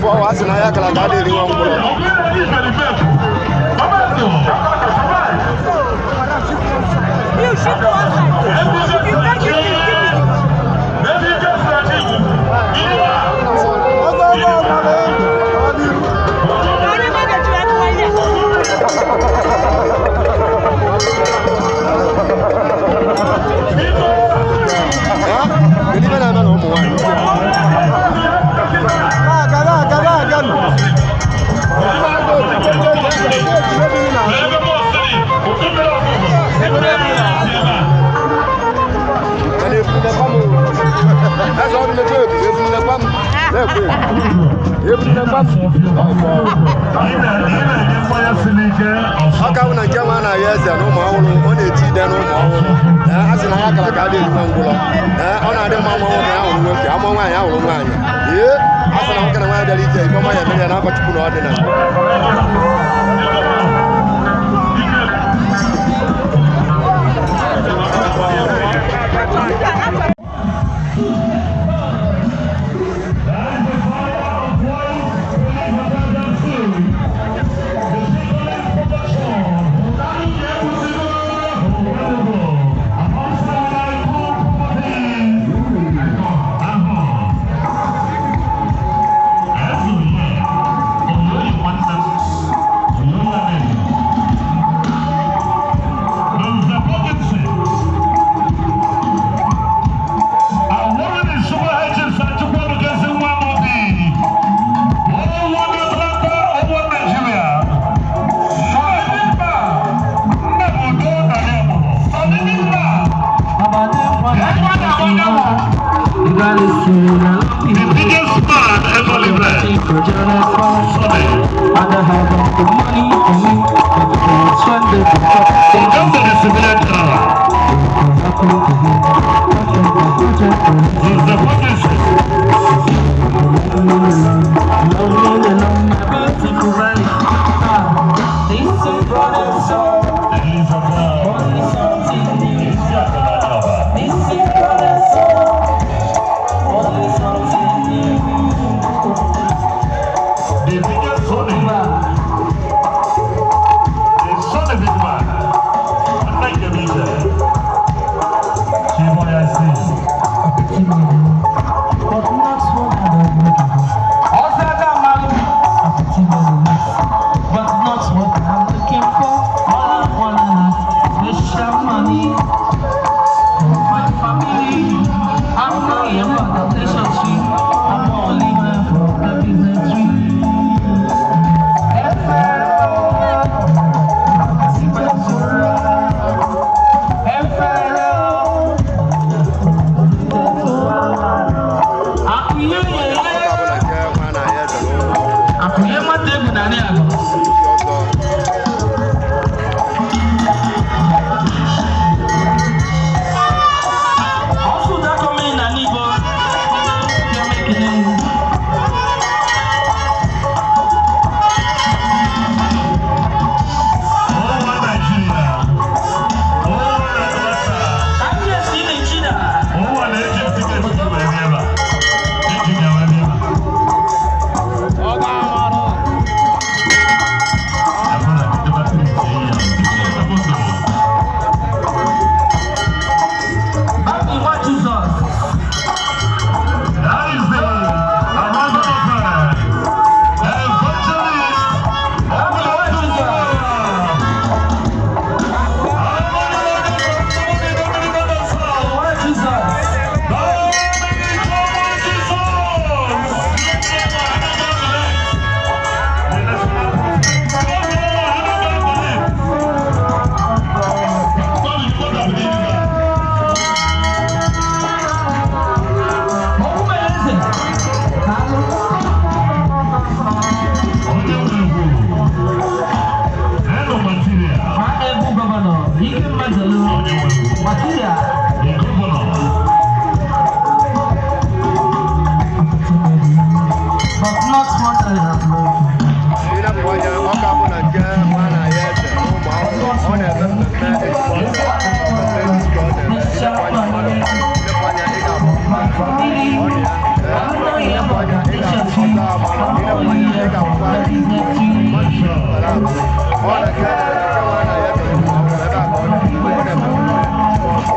Fọ a sị na ya kara ka a na-eri nwa ngwụrọ. You shoot one side. If you take it, you give me. Onye ma ga-ejiri aka ya. Ha? Kedu ife na-eme na ụmụ nwaanyị? Na-aga, na-aga, na-aga nụ. Mana ebunekwa m o. Eze ọdụ mechie ebu, ebunekwa m. Na-ekwe ebu. Ebunekwa m. Ọ bụ ọgwụ. Ọ ka bụ na nke nwa na-ayọ eze na ụmụ ọhụrụ, ọ na-eti ide na ụmụ ọhụrụ. Ee, a sị na ya kara ka a na-eri nwa ngwụrọ. Ee, ọ na-adị mma nwa nwoke ahụrụ nwoke, amụọ nwaanyị ahụrụ nwaanyị. Ee, a sị na nwoke na nwaanyị bịara ije, ife ọma ya emere ya n'afọ Chukwu na ọ dị na. The biggest man ever lived. Come to the civilian tower. The potency. The biggest money. The governor. Ịnapụ anya ọka bụ na nke nwa na ya eze ụmụ ahụhụ ọ na-eme mmemme ejikọ mmemme ejikọ ọ na-eme. Ịnapụ anya mmadụ, ịnapụ anya ị ga-abụ ọ dị ya. Ịnapụ anya ị ga-abụ ọta amara. Ịnapụ anya ị ga-abụkwa mmadụ bara abụ. Ọ na nke nke nwa na ya eze ụmụ ahụhụ ebe a ka ọ na-eme ọ na-eme mmemme ejikọ ọsọ.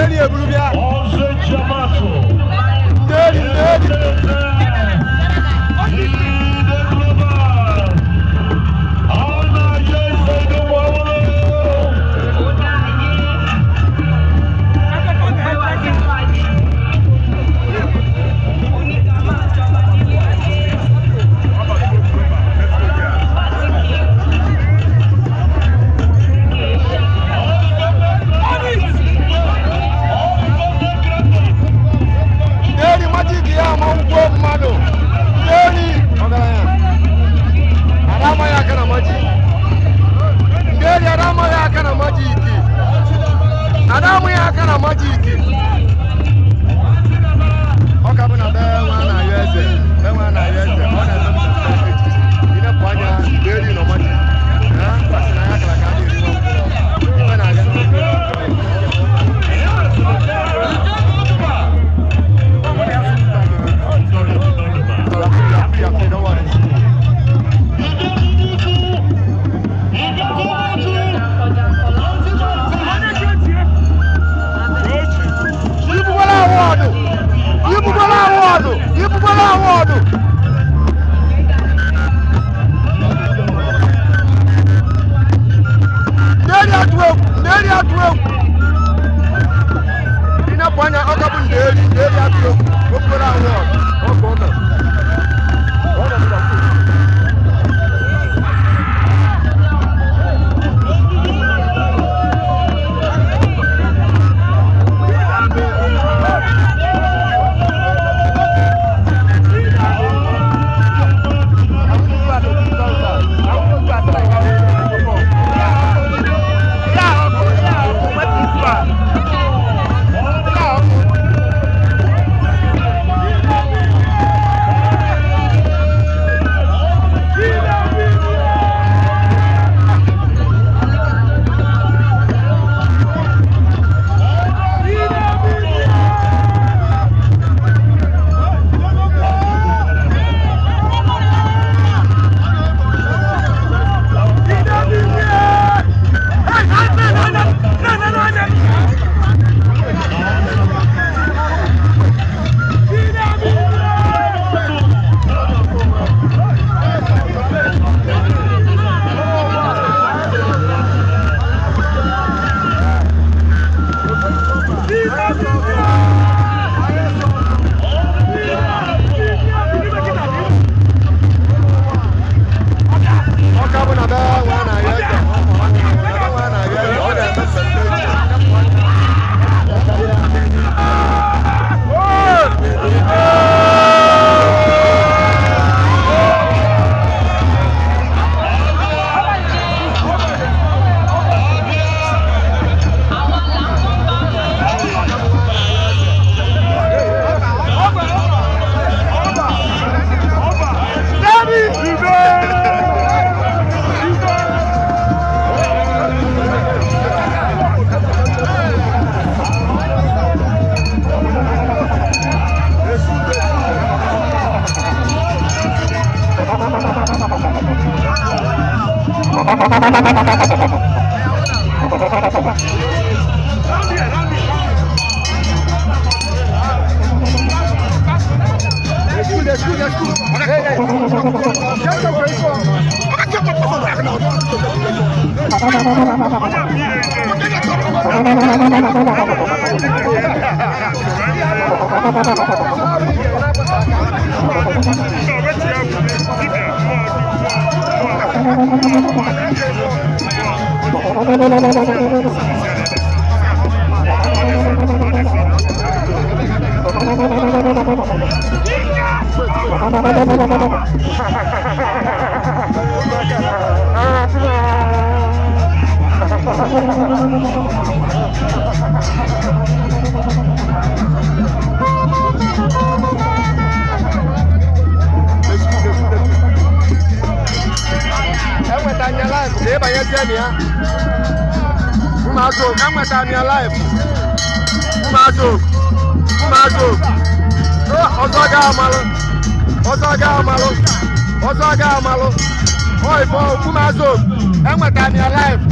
Ndị eburu bịa. Ndị ndị Nderi majiki ya ama ụgwọ mmadụ. Nderi ọgaranya. Ada amaghị aka na majiki. Nderi ada amaghị aka na majiki. Ada amaghị aka na majiki. Ọ ka bụ na be nwa na-ayọ eze. Be nwa na-ayọ eze. Ọ na-eme mmemme ejiji. Ịnepụ anya nderi nọ majiki. Ha? A sị na ya kara ka a na-eri nwa mkpụrụ. Ife na-aga. Yeah, don't worry. Ibugbala awọdụ! Ibugbala awọdụ! Ibugbala awọdụ! Nderi atụ egwu! Nderi atụ egwu! Ịnapụ anya ọ ka bụ nderi, nderi atụ egwu! Okporo awọdụ! Ọkụ ọka. Ọ nọ Ọka bụ na be nwa na-ayọ eze. Be nwa na-ayọ eze. Ọ na-eme mmemme ejiji. Enweta anya live ka ịbanyezie na ya. Ụmụazụ, enweta m ya live. Ụmụazụ, ụmụazụ, ọzọ ga amalụ, ọzọ ga amalụ, ọzọ ga amalụ. Oifo, ụmụazụ, enweta m ya live.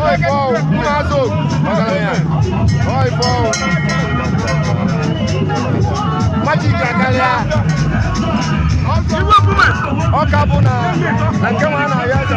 Oifo, ụmụazụ, ọgaranya. Oifo, majik akarịa. Ọka bụ na nke nwa na-ahịa eze.